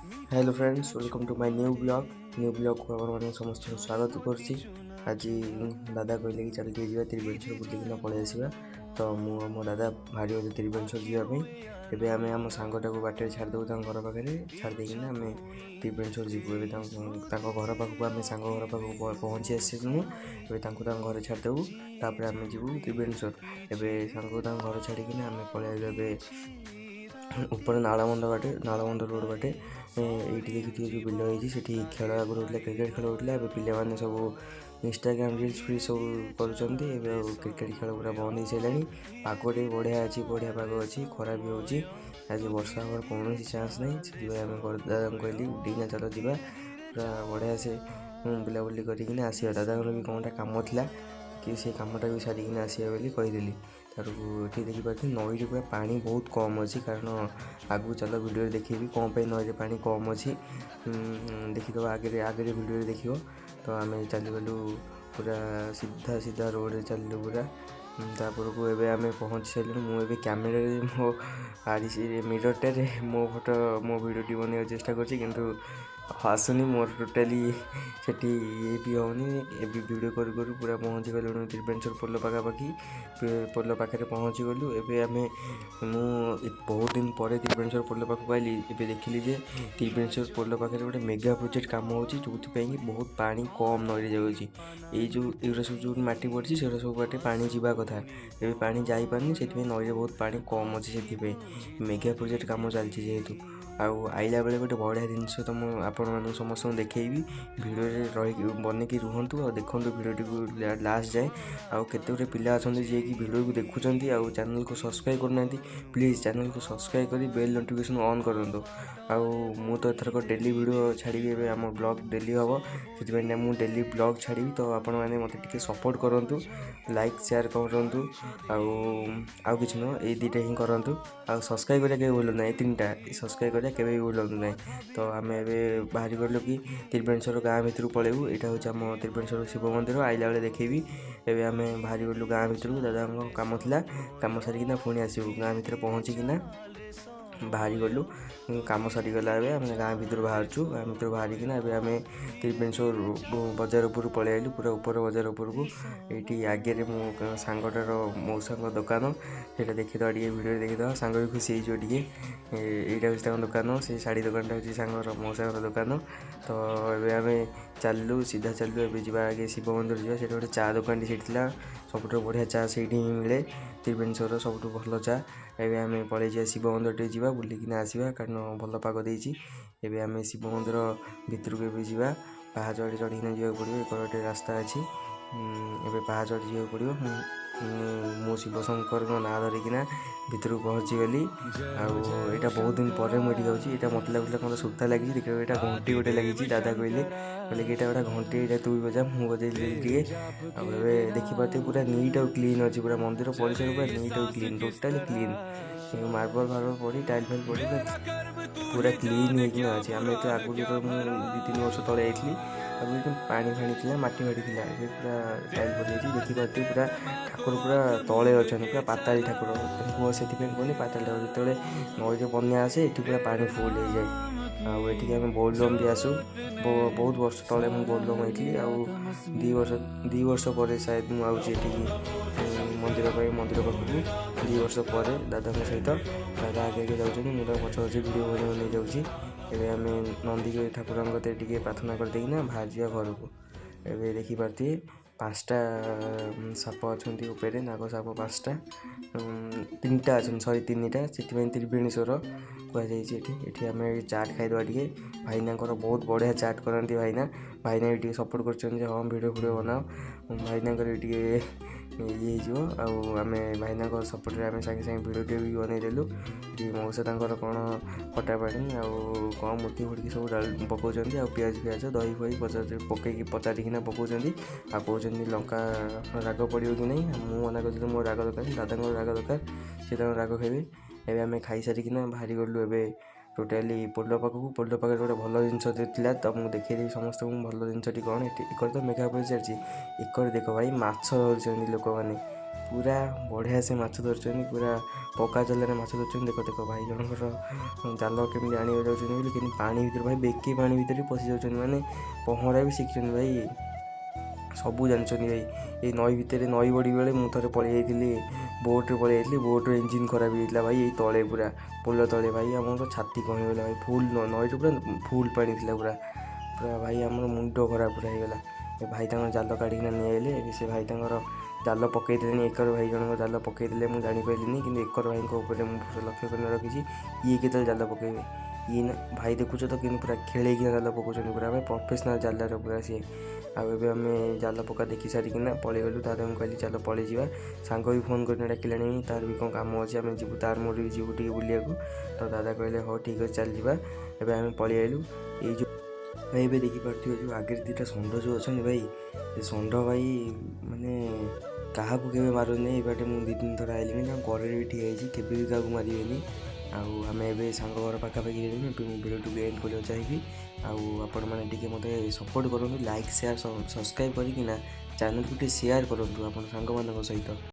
Hello friends, welcome to my new vlog. New ବ୍ଲଗ୍କୁ ଆପଣମାନଙ୍କୁ ସମସ୍ତଙ୍କୁ ସ୍ୱାଗତ କରୁଛି। ଆଜି ଦାଦା କହିଲେ କି ଚାଲ ଟିକେ ଯିବା ତ୍ରିବେଣେଶ୍ୱର, ବୁଲିକିନା ପଳେଇ ଆସିବା। ତ ମୁଁ ଆଉ ମୋ ଦାଦା ବାହାରି ଗଲୁ ତ୍ରିବେଣେଶ୍ୱର ଯିବା ପାଇଁ। ଏବେ ଆମେ ଆମ ସାଙ୍ଗଟାକୁ ବାଟରେ ଛାଡ଼ିଦେବୁ, ତାଙ୍କ ଘର ପାଖରେ ଛାଡ଼ି ଦେଇକିନା ଆମେ ତ୍ରିବେଣେଶ୍ୱର ଯିବୁ। ଏବେ ତାଙ୍କ ଘର ପାଖକୁ, ଆମେ ସାଙ୍ଗ ଘର ପାଖକୁ ପହଞ୍ଚି ଆସିଲୁଣୁ। ଏବେ ତାଙ୍କୁ ତାଙ୍କ ଘରେ ଛାଡ଼ିଦେବୁ, ତାପରେ ଆମେ ଯିବୁ ତ୍ରିବେଣେଶ୍ୱର। ଏବେ ସାଙ୍ଗକୁ ତାଙ୍କ ଘରେ ଛାଡ଼ିକିନା ଆମେ ପଳେଇଆଇଲୁ ଏବେ ଉପରେ ନାଳବନ୍ଧ ବାଟେ, ନାଳବନ୍ଧ ରୋଡ଼ ବାଟେ। ଏଇଠି ଦେଖିଥିବେ ଯେଉଁ ବିଲ ହେଇଛି, ସେଠି ଖେଳ ଆଗରୁ ହେଉଥିଲା, କ୍ରିକେଟ୍ ଖେଳ ହେଉଥିଲା। ଏବେ ପିଲାମାନେ ସବୁ ଇନଷ୍ଟାଗ୍ରାମ ରିଲ୍ସ ଫିଲ୍ସ ସବୁ କରୁଛନ୍ତି। ଏବେ ଆଉ କ୍ରିକେଟ୍ ଖେଳ ପୁରା ବନ୍ଦ ହେଇସାରିଲାଣି। ପାଗ ଟିକେ ବଢ଼ିଆ ଅଛି, ବଢ଼ିଆ ପାଗ ଅଛି, ଖରା ବି ହେଉଛି। ଆଜି ବର୍ଷା ହେବାର କୌଣସି ଚାନ୍ସ ନାହିଁ। ସେଥିପାଇଁ ଆମେ ଦାଦାଙ୍କୁ କହିଲି, ଉଠିକିନା ଚାଲ ଯିବା, ପୁରା ବଢ଼ିଆ ସେ ବୁଲାବୁଲି କରିକିନା ଆସିବା। ଦାଦାଙ୍କର ବି କ'ଣଟା କାମ ଥିଲା କି ସେ କାମଟା ବି ସାରିକିନା ଆସିବା ବୋଲି କହିଦେଲି। ତାରକୁ ଏଠି ଦେଖିପାରୁଥିବେ, ନଈରେ ପୁରା ପାଣି ବହୁତ କମ୍ ଅଛି। କାରଣ ଆଗକୁ ଚାଲ, ଭିଡ଼ିଓରେ ଦେଖେଇବି କ'ଣ ପାଇଁ ନଈରେ ପାଣି କମ୍ ଅଛି। ଦେଖିଦେବା ଆଗରେ, ଆଗରେ ଭିଡ଼ିଓରେ ଦେଖିବ। ତ ଆମେ ଚାଲିଗଲୁ ପୁରା ସିଧା ସିଧା ରୋଡ଼ରେ ଚାଲିଲୁ ପୁରା। ତାପରକୁ ଏବେ ଆମେ ପହଞ୍ଚି ସାରିଲୁଣି। ମୁଁ ଏବେ କ୍ୟାମେରାରେ ମୋ ଆରିସି ମିରର୍ଟାରେ ମୋ ଫଟୋ, ମୋ ଭିଡ଼ିଓଟି ବନେଇବାକୁ ଚେଷ୍ଟା କରୁଛି, କିନ୍ତୁ ଆସୁନି ମୋର ଟୋଟାଲି। ସେଠି ଇଏ ବି ହେଉନି। ଏବେ ଭିଡ଼ିଓ କରୁ କରୁ ପୁରା ପହଞ୍ଚି ଗଲୁଣି ତ୍ରିବେଣେଶ୍ୱର ପୋଲ ପାଖାପାଖି। ପୋଲ ପାଖରେ ପହଞ୍ଚିଗଲୁ ଏବେ ଆମେ। ମୁଁ ବହୁତ ଦିନ ପରେ ତ୍ରିବେଣେଶ୍ୱର ପୋଲ ପାଖକୁ ଆଇଲି। ଏବେ ଦେଖିଲି ଯେ ତ୍ରିବେଣେଶ୍ୱର ପୋଲ ପାଖରେ ଗୋଟେ ମେଗା ପ୍ରୋଜେକ୍ଟ କାମ ହେଉଛି, ଯେଉଁଥିପାଇଁ କି ବହୁତ ପାଣି କମ୍ ନଈରେ ଯାଉଛି। ଏଇ ଯେଉଁ ଏଗୁଡ଼ା ସବୁ ଯେଉଁ ମାଟି ପଡ଼ିଛି, ସେଗୁଡ଼ା ସବୁ ବାଟେ ପାଣି ଯିବା କଥା, ଏବେ ପାଣି ଯାଇପାରୁନି। ସେଥିପାଇଁ ନଈରେ ବହୁତ ପାଣି କମ୍ ଅଛି। ସେଥିପାଇଁ ମେଗା ପ୍ରୋଜେକ୍ଟ କାମ ଚାଲିଛି ଯେହେତୁ। ଆଉ ଆଇଲା ବେଳେ ଗୋଟେ ବଢ଼ିଆ ଜିନିଷ ତ ମୁଁ ଆପଣମାନଙ୍କୁ ସମସ୍ତଙ୍କୁ ଦେଖେଇବି। ଭିଡ଼ିଓରେ ରହିକି ବନେଇକି ରୁହନ୍ତୁ ଆଉ ଦେଖନ୍ତୁ ଭିଡ଼ିଓଟିକୁ ଲାଷ୍ଟ ଯାଏଁ। ଆଉ କେତେ ଗୁଡ଼ିଏ ପିଲା ଅଛନ୍ତି ଯିଏକି ଭିଡ଼ିଓକୁ ଦେଖୁଛନ୍ତି ଆଉ ଚ୍ୟାନେଲକୁ ସବସ୍କ୍ରାଇବ୍ କରୁନାହାନ୍ତି। ପ୍ଲିଜ୍ ଚ୍ୟାନେଲକୁ ସବସ୍କ୍ରାଇବ୍ କରି ବେଲ୍ ନୋଟିଫିକେସନ୍ ଅନ୍ କରନ୍ତୁ। ଆଉ ମୁଁ ତ ଏଥରକ ଡେଲି ଭିଡ଼ିଓ ଛାଡ଼ିବି। ଏବେ ଆମ ବ୍ଲଗ୍ ଡେଲି ହେବ, ସେଥିପାଇଁ ମୁଁ ଡେଲି ବ୍ଲଗ୍ ଛାଡ଼ିବି। ତ ଆପଣମାନେ ମୋତେ ଟିକେ ସପୋର୍ଟ କରନ୍ତୁ, ଲାଇକ୍ ସେୟାର କରନ୍ତୁ, ଆଉ କିଛି ନୁହଁ, ଏଇ ଦୁଇଟା ହିଁ କରନ୍ତୁ। ଆଉ ସବସ୍କ୍ରାଇବ୍ କରିବା କେବେ ଭୁଲନ୍ତୁ ନାହିଁ। ଏଇ ତିନିଟା, ସବସ୍କ୍ରାଇବ୍ କରିବା କେବେ ବି ଭୁଲନ୍ତୁ ନାହିଁ। ତ ଆମେ ଏବେ ବାହାରି ଗଲୁ କି ତ୍ରିବେଣେଶ୍ୱର ଗାଁ ଭିତରକୁ ପଳେଇବୁ। ଏଇଟା ହେଉଛି ଆମ ତ୍ରିବେଣେଶ୍ୱର ଶିବ ମନ୍ଦିର, ଆଇଲା ବେଳେ ଦେଖେଇବି। ଏବେ ଆମେ ବାହାରି ଗଲୁ ଗାଁ ଭିତରକୁ। ଦାଦାଙ୍କ କାମ ଥିଲା, କାମ ସାରିକିନା ପୁଣି ଆସିବୁ। ଗାଁ ଭିତରେ ପହଞ୍ଚିକିନା ବାହାରି ଗଲୁ। କାମ ସରିଗଲା, ଏବେ ଆମେ ଗାଁ ଭିତରୁ ବାହାରୁଛୁ। ଗାଁ ଭିତରୁ ବାହାରିକିନା ଏବେ ଆମେ ତ୍ରିବେଣେଶ୍ୱର ବଜାର ଉପରକୁ ପଳେଇ ଆଇଲୁ, ପୁରା ଉପର ବଜାର ଉପରକୁ। ଏଇଠି ଆଗରେ ମୋ ସାଙ୍ଗଟାର ମଉସାଙ୍କ ଦୋକାନ, ସେଇଟା ଦେଖିଦେବା ଟିକେ, ଭିଡ଼ିଓରେ ଦେଖିଦେବା, ସାଙ୍ଗ ବି ଖୁସି ହେଇଯିବ ଟିକେ। ଏଇଟା ହେଉଛି ତାଙ୍କ ଦୋକାନ, ସେଇ ଶାଢ଼ୀ ଦୋକାନଟା ହେଉଛି ସାଙ୍ଗର ମଉସାଙ୍କର ଦୋକାନ। ତ ଏବେ ଆମେ ଚାଲିଲୁ, ସିଧା ଚାଲିଲୁ। ଏବେ ଯିବା, ଆଗେ ଶିବ ମନ୍ଦିର ଯିବା। ସେଇଠି ଗୋଟେ ଚା ଦୋକାନଟି ସେଇଠି ଥିଲା, ସବୁଠୁ ବଢ଼ିଆ ଚା ସେଇଠି ହିଁ ମିଳେ, ତ୍ରିବେଣେଶ୍ୱରର ସବୁଠୁ ଭଲ ଚା। ଏବେ ଆମେ ପଳେଇ ଯିବା, ଶିବ ମନ୍ଦିର ଟିକେ ଯିବା, ବୁଲିକିନା ଆସିବା, କାରଣ ଭଲ ପାଗ ଦେଇଛି। ଏବେ ଆମେ ଶିବ ମନ୍ଦିର ଭିତରକୁ ଏବେ ଯିବା। ପାହାଚ ଆଡ଼େ ଚଢ଼ିକିନା ଯିବାକୁ ପଡ଼ିବ। ଏକର ଗୋଟେ ରାସ୍ତା ଅଛି। ଏବେ ପାହାଚ ଆଡ଼େ ଯିବାକୁ ପଡ଼ିବ। ମୁଁ ଶିବ ଶଙ୍କରଙ୍କ ନାଁ ଧରିକିନା ଭିତରକୁ ପହଞ୍ଚିଗଲି। ଆଉ ଏଇଟା ବହୁତ ଦିନ ପରେ ମୁଁ ଏଠି ଯାଉଛି। ଏଇଟା ମୋତେ ଲାଗୁଥିଲା କ'ଣ ସୂତା ଲାଗିଛି, ଦେଖିବାକୁ ଏଇଟା ଘଣ୍ଟି ଗୋଟେ ଲାଗିଛି। ଦାଦା କହିଲେ କି ଏଇଟା ଗୋଟେ ଘଣ୍ଟି, ଏଇଟା ତୁ ବି ବଜା। ମୁଁ ବଜେଇଲି ଟିକେ। ଆଉ ଏବେ ଦେଖିପାରୁଥିବେ, ପୁରା ନିଟ୍ ଆଉ କ୍ଲିନ୍ ଅଛି। ପୁରା ମନ୍ଦିର ପରିସର ପୁରା ନିଟ୍ ଆଉ କ୍ଲିନ୍, ଟୋଟାଲି କ୍ଲିନ୍। ମାର୍ବଲ ଫାର୍ବଲ ପଡ଼ି, ଟାଇଲ୍ ଫାଇଲ୍ ପଡ଼ି ପୁରା କ୍ଲିନ୍ ହେଇକିନା ଅଛି। ଆମେ ଏତେ ଆଗରୁ ଯେତେବେଳେ ମୁଁ 2-3 ବର୍ଷ ତଳେ ଯାଇଥିଲି, ଆଗରୁ ଏଠି ପାଣି ଫାଣି ଥିଲା, ମାଟି ଫାଟି ଥିଲା। ଏବେ ପୁରା ଟାଇଲ୍ ପଡ଼ିଯାଇଛି। ଦେଖିପାରୁଥିବେ, ପୁରା ଠାକୁର ପୁରା ତଳେ ଅଛନ୍ତି, ପୁରା ପାତାଳୀ ଠାକୁର କୁହ, ସେଥିପାଇଁ କୁହନ୍ତି ପାତାଳୀ ଠାକୁର। ଯେତେବେଳେ ନଈରେ ବନ୍ୟା ଆସେ, ଏଠି ପୁରା ପାଣି ଫୁଲ୍ ହେଇଯାଏ। ଆଉ ଏଠିକି ଆମେ ବୋଲବମ୍ ବି ଆସୁ। ବହୁତ ବର୍ଷ ତଳେ ମୁଁ ବୋଲବମ୍ ହେଇଥିଲି। ଆଉ 2 ବର୍ଷ ପରେ ସାୟଦ ମୁଁ ଆଉଛି ଏଠିକି ମନ୍ଦିର ପାଇଁ, ମନ୍ଦିର ପାଖକୁ 2 ବର୍ଷ ପରେ ଦାଦାଙ୍କ ସହିତ। ଦାଦା ଆଗେ ଆଗେ ଯାଉଛନ୍ତି, ମୁଁ ତାଙ୍କ ପଛ ପଛେ ଭିଡ଼ିଓ ବନେଇ ନେଇଯାଉଛି। ଏବେ ଆମେ ନନ୍ଦିକି ଠାକୁରଙ୍କ କତିରେ ଟିକେ ପ୍ରାର୍ଥନା କରିଦେଇକିନା ବାହାରିଯିବା ଘରକୁ। ଏବେ ଦେଖିପାରୁଥିବେ, ପାଞ୍ଚଟା ସାପ ଅଛନ୍ତି ଉପରେ, ନାଗ ସାପ ପାଞ୍ଚଟା, ତିନିଟା ଅଛନ୍ତି, ସରି, ତିନିଟା। ସେଥିପାଇଁ ତ୍ରିବେଣୀଶ୍ୱର କୁହାଯାଇଛି ଏଠି। ଏଠି ଆମେ ଚାଟ୍ ଖାଇଦେବା ଟିକେ। ଭାଇନାଙ୍କର ବହୁତ ବଢ଼ିଆ ଚାଟ୍ କରନ୍ତି ଭାଇନା। ଭାଇନା ବି ଟିକେ ସପୋର୍ଟ କରୁଛନ୍ତି ଯେ ହଁ, ଭିଡ଼ିଓ ଫିଡ଼ିଓ ବନାଅ। ଭାଇନାଙ୍କର ବି ଟିକେ ଇଏ ହେଇଯିବ। ଆଉ ଆମେ ଭାଇନାଙ୍କ ସପୋର୍ଟରେ ଆମେ ସାଙ୍ଗେ ସାଙ୍ଗେ ଭିଡ଼ିଓ ବି ବନେଇଦେଲୁ। ଏଠି ମଉସା ତାଙ୍କର କ'ଣ ଖଟା ପାଣି ଆଉ କ'ଣ ମୂର୍ତ୍ତି ଫୁର୍ତ୍ତି ସବୁ ପକାଉଛନ୍ତି। ଆଉ ପିଆଜ ଫିଆଜ, ଦହି ଫହି ପଚାରି ପକେଇକି, ପଚାରିକିନା ପକାଉଛନ୍ତି। ଆଉ କହୁଛନ୍ତି ଲଙ୍କା ରାଗ ପଡ଼ିବ କି ନାହିଁ। ମୁଁ ମନା କରିଥିଲି, ମୋର ରାଗ ଦରକାର। ଦାଦାଙ୍କର ରାଗ ଦରକାର, ସେ ତାଙ୍କର ରାଗ ଖାଇବେ। ଏବେ ଆମେ ଖାଇସାରିକିନା ବାହାରି ଗଲୁ ଏବେ ଟୋଟାଲି ପୋଲ ପାଖକୁ। ପୋଲ ପାଖରେ ଗୋଟେ ଭଲ ଜିନିଷ ଥିଲା, ତ ମୁଁ ଦେଖେଇଦେବି ସମସ୍ତଙ୍କୁ ଭଲ ଜିନିଷଟି କ'ଣ। ଏଠି ଏକରେ ତ ମେଘା ପଡ଼ି ଚାଲିଛି, ଏକରେ ଦେଖ ଭାଇ, ମାଛ ଧରୁଛନ୍ତି ଲୋକମାନେ। ପୁରା ବଢ଼ିଆ ସେ ମାଛ ଧରୁଛନ୍ତି, ପୁରା ପକା ଜାଲରେ ମାଛ ଧରୁଛନ୍ତି। ଦେଖ ଦେଖ, ଭାଇ ଜଣଙ୍କର ଜାଲ କେମିତି ଆଣିବାକୁ ଯାଉଛନ୍ତି ବୋଲି କେମିତି ପାଣି ଭିତରେ, ଭାଇ, ବେକି ପାଣି ଭିତରେ ବି ପଶି ଯାଉଛନ୍ତି। ମାନେ ପହଁରା ବି ଶିଖିଛନ୍ତି ଭାଇ, ସବୁ ଜାଣିଛନ୍ତି ଭାଇ। ଏଇ ନଈ ଭିତରେ ନଈ ବଢ଼ି ବେଳେ ମୁଁ ଥରେ ପଳେଇ ଯାଇଥିଲି, ବୋଟ୍ରେ ପଳେଇ ଯାଇଥିଲି। ବୋଟ୍ର ଇଞ୍ଜିନ୍ ଖରାପ ହେଇଯାଇଥିଲା ଭାଇ, ଏଇ ତଳେ ପୁରା ପୋଲ ତଳେ। ଭାଇ, ଆମର ଛାତି କ'ଣ ହେଇଗଲା ଭାଇ। ଫୁଲ୍ ନଈରେ ପୁରା ଫୁଲ୍ ପାଣି ଥିଲା ପୁରା ପୁରା। ଭାଇ, ଆମର ମୁଣ୍ଡ ଖରାପ ପୁରା ହେଇଗଲା। ଏ ଭାଇ ତାଙ୍କର ଜାଲ କାଢ଼ିକିନା ନେଇଆଇଲେ। ଏବେ ସେ ଭାଇ ତାଙ୍କର ଜାଲ ପକେଇ ଦେଲେଣି। ଏକର ଭାଇ ଜଣଙ୍କ ଜାଲ ପକେଇଦେଲେ, ମୁଁ ଜାଣିପାରିଲିନି, କିନ୍ତୁ ଏକର ଭାଇଙ୍କ ଉପରେ ମୁଁ ପୁରା ଲକ୍ଷ୍ୟ କରି ରଖିଛି, ଇଏ କେତେବେଳେ ଜାଲ ପକେଇବେ। ଇଏ ନା ଭାଇ, ଦେଖୁଛ ତ କେମିତି ପୁରା ଖେଳେଇକିନା ଜାଲ ପକାଉଛନ୍ତି, ପୁରା ଭାଇ ପ୍ରଫେସନାଲ୍ ଜାଲର ପୁରା ସିଏ। ଆଉ ଏବେ ଆମେ ଜାଲ ପକା ଦେଖି ସାରିକିନା ପଳେଇଗଲୁ। ତାପରେ ମୁଁ କହିଲି, ଚାଲ ପଳେଇଯିବା। ସାଙ୍ଗ ବି ଫୋନ୍ କରିକି ଡାକିଲାଣି, ତାର ବି କ'ଣ କାମ ଅଛି। ଆମେ ଯିବୁ, ତାର ମୋର ବି ଯିବୁ ଟିକେ ବୁଲିବାକୁ। ତ ଦାଦା କହିଲେ, ହଉ ଠିକ୍ ଅଛି, ଚାଲ ଯିବା। ଏବେ ଆମେ ପଳେଇ ଆଇଲୁ। ଏଇ ଯେଉଁ ଭାଇ, ଏବେ ଦେଖିପାରୁଥିବେ ଯେଉଁ ଆଗରେ ଦୁଇଟା ଷଣ୍ଢ ଯେଉଁ ଅଛନ୍ତି ଭାଇ, ସେ ଷଣ୍ଢ ଭାଇ ମାନେ କାହାକୁ କେବେ ମାରନ୍ତିନି। ଏଇ ବାଟେ ମୁଁ ଦୁଇ ତିନି ଥର ଆଇଲିଣି, ତାଙ୍କ କଡ଼ରେ ବି ଠିଆ ହେଇଛି, କେବେ ବି କାହାକୁ ମାରିବେନି। ଆଉ ଆମେ ଏବେ ସାଙ୍ଗ ଘର ପାଖାପାଖି ହେଲୁଣି। ଏବେ ମୁଁ ଭିଡ଼ିଓଟିକୁ ଏଣ୍ଡ କରିବାକୁ ଚାହିଁବି। ଆଉ ଆପଣମାନେ ଟିକେ ମୋତେ ସପୋର୍ଟ କରନ୍ତୁ, ଲାଇକ୍, ସେୟାର, ସବସ୍କ୍ରାଇବ୍ କରିକିନା ଚ୍ୟାନେଲକୁ ଟିକେ ସେୟାର କରନ୍ତୁ ଆପଣ ସାଙ୍ଗମାନଙ୍କ ସହିତ।